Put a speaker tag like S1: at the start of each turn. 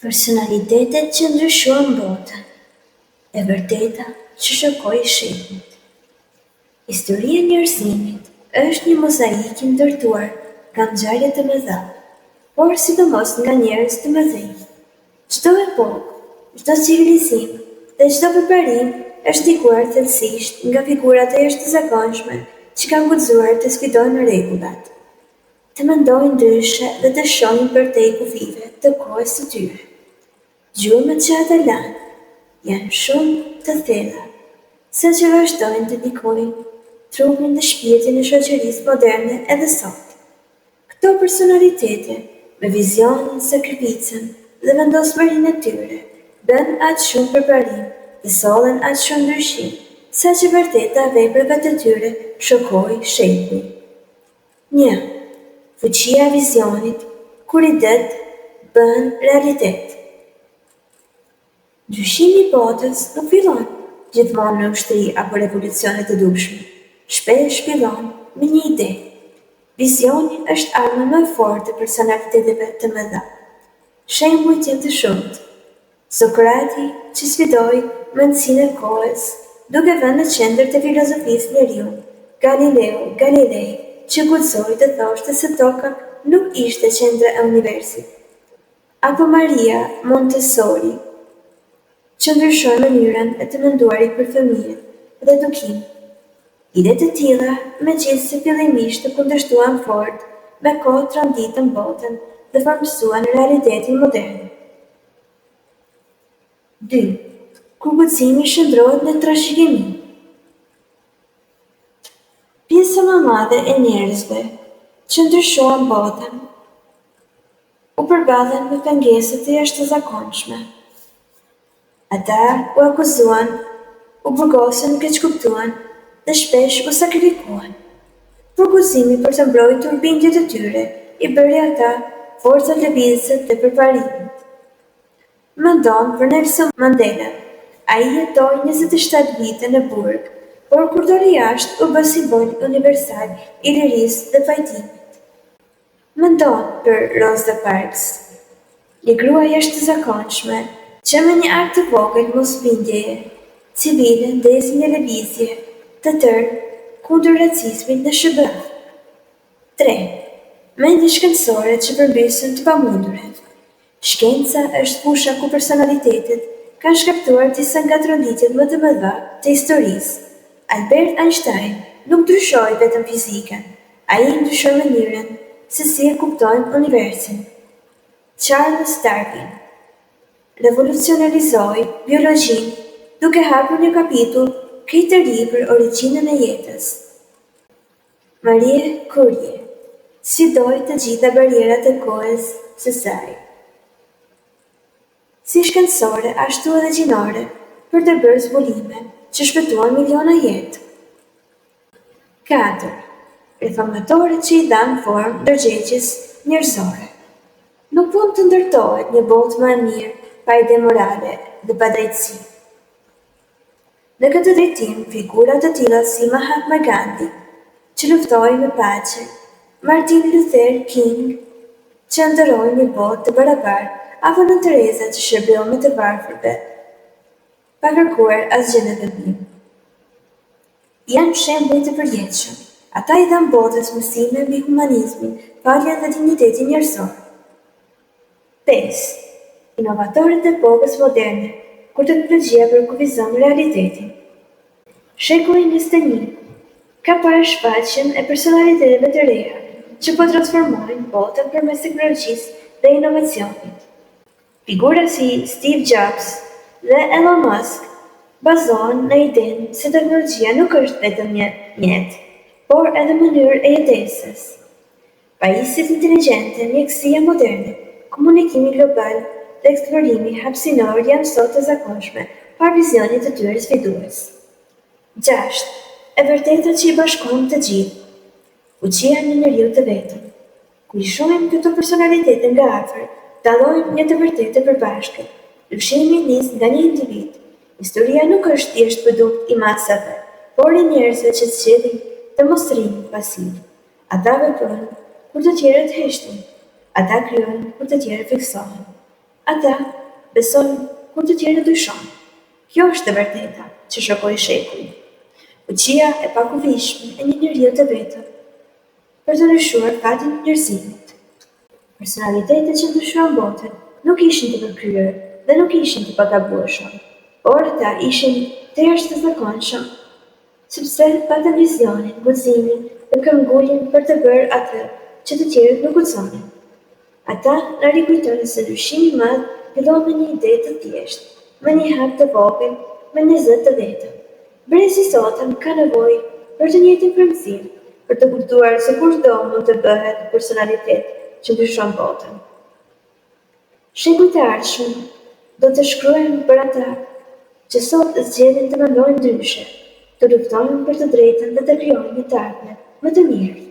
S1: Personalitetet që ndryshuan botën, e vërteta që shokoi shekujt. Historia e njerëzimit është një mozaik i ndërtuar nga ngjarje të mëdha, por sidomos nga njerëz të mëdhenj. Çdo epokë, çdo civilizim dhe çdo përparim është ndikuar thellësisht nga figura të jashtëzakonshme që kanë guxuar të sfidojnë rregullat. Të mendojnë ndryshe dhe të shohin përtej kufijve të kohës së tyre. Gjurmët që ata lanë janë shumë të thella, saqë vazhdojnë të ndikojnë trupin dhe shpirtin e shoqërisë moderne edhe sot. Këto personalitete, me vizionin, sakrificën dhe vendosmërinë e tyre, bënë aq shumë përparim dhe sollën aq shumë ndryshim, saqë e vërteta e veprave të tyre shokoi shekuj. Një, Fuqia e vizionit, kur idetë bëhen realitet. Ndryshimi i botës nuk fillon gjithmonë me ushtri apo revolucione të dukshme. Shpesh fillon me një ide. Vizioni është arma më e fortë e personaliteteve të mëdha. Shembujt janë të shumtë. Sokrati që sfidoi mendësinë e kohës, duke vënë në qendër të filozofisë njeriun, Galileo Galilei që guxoi të thoshte se Toka nuk ishte qendra e universit, apo Maria Montessori që ndryshoi mënyrën e të menduarit për fëmijët dhe edukimin. Ide të tilla, megjithëse fillimisht u kundërshtuan fort, me kohë tronditën botën dhe formësuan realitetin modern. Dy, Kur guximi shndërrohet në trashëgimi. Pjesa më e madhe e njerëzve që ndryshuan botën u përballën me pengesa të jashtëzakonshme. Ata u akuzuan, u burgosën, u keqkuptuan dhe shpesh u sakrifikuan. Por guximi për të mbrojtur bindjet e tyre i bëri ata forcat lëvizëse të përparimit. Mendo për Nelson Mandela. Ai jetoi 27 vite në burg, por kur doli jashtë u bë simbol universal i lirisë dhe pajtimit. Mendo për Rosa Parks, një grua e jashtëzakonshme, që me një akt të vogël mosbindjeje civile ndezi një lëvizje të tërë kundër racizmit në SHBA. 3. Mendje shkencore që përmbysën të pamundurën. Shkenca është fusha ku personalitetet kanë shkaktuar disa nga tronditjet më të mëdha të historisë. Albert Einstein nuk ndryshoi vetëm fizikën, ai ndryshoi mënyrën se si e kuptojmë universin. Charles Darwin revolucionarizoi biologjinë duke hapur një kapitull krejt të ri për origjinën e jetës. Marie Curie sfidoi të gjitha barrierat e kohës së saj, si shkencore ashtu edhe gjinore, për të bërë zbulime që shpëtuan miliona jetë. 4. Reformatorët që i dhanë formë ndërgjegjes njerëzore. Nuk mund të ndërtohet një botë më e mirë pa ide morale dhe pa drejtësi. Në këtë drejtim, figura të tilla si Mahatma Gandhi, që luftoi për paqe, Martin Luther King, që ëndërroi një botë të barabartë, apo Nënë Tereza që shërbeu më të varfërve pa kërkuar asgjë në këmbim, janë shembuj të përjetshëm. Ata i dhanë botës mësime mbi humanizmin, faljen dhe dinjitetin njerëzor. 5. Inovatorët e epokës moderne, kur teknologjia përkufizon realitetin. Shekulli 21 ka parë shfaqjen e personaliteteve të reja që po transformojnë botën përmes teknologjisë dhe inovacionit. Figura si Steve Jobs dhe Elon Musk bazohen në idenë se teknologjia nuk është vetëm një mjet, por edhe mënyrë e jetesës. Pajisjet inteligjente, mjekësia moderne, komunikimi global dhe eksplorimi hapësinor janë sot të zakonshme falë vizionit të tyre sfidues. 6. E vërteta që i bashkon të gjithë. Fuqia e një njeriu të vetëm. Kur i shohim këto personalitete nga afër, dallojmë një të vërtetë të përbashkët, ndryshimi nis nga një individ. Historia nuk është thjesht produkt i masave, por i njerëzve që zgjedhin të mos rrinë pasivë. Ata veprojnë kur të tjerët heshtin. Ata krijojnë kur të tjerët frikësohen. Ata besojnë kur të tjerët dyshojnë. Kjo është e vërteta që shokoi shekuj. Fuqia e pakufishme e një njeriu të vetëm për të ndryshuar fatin e njerëzimit. Personalitetet që ndryshuan botën nuk ishin të përkryer dhe nuk ishin të pagabueshëm, por ata ishin të jashtëzakonshëm sepse patën vizionin, guximin dhe këmbënguljen për të bërë atë që të tjerët nuk guxonin. Ata na rikujtojnë se ndryshimi i madh fillon me një ide të thjeshtë, me një hap të vogël, me një zë të vetëm. Brezi i sotëm ka nevojë për të njëjtin frymëzim, për të kuptuar se kushdo mund të bëhet një personalitet që ndryshon botën. Shekujt e ardhshëm do të shkruajnë për ata që sot zgjedhin të mendojnë ndryshe, të luftojnë për të drejtën dhe të krijojnë një të ardhme më të mirë.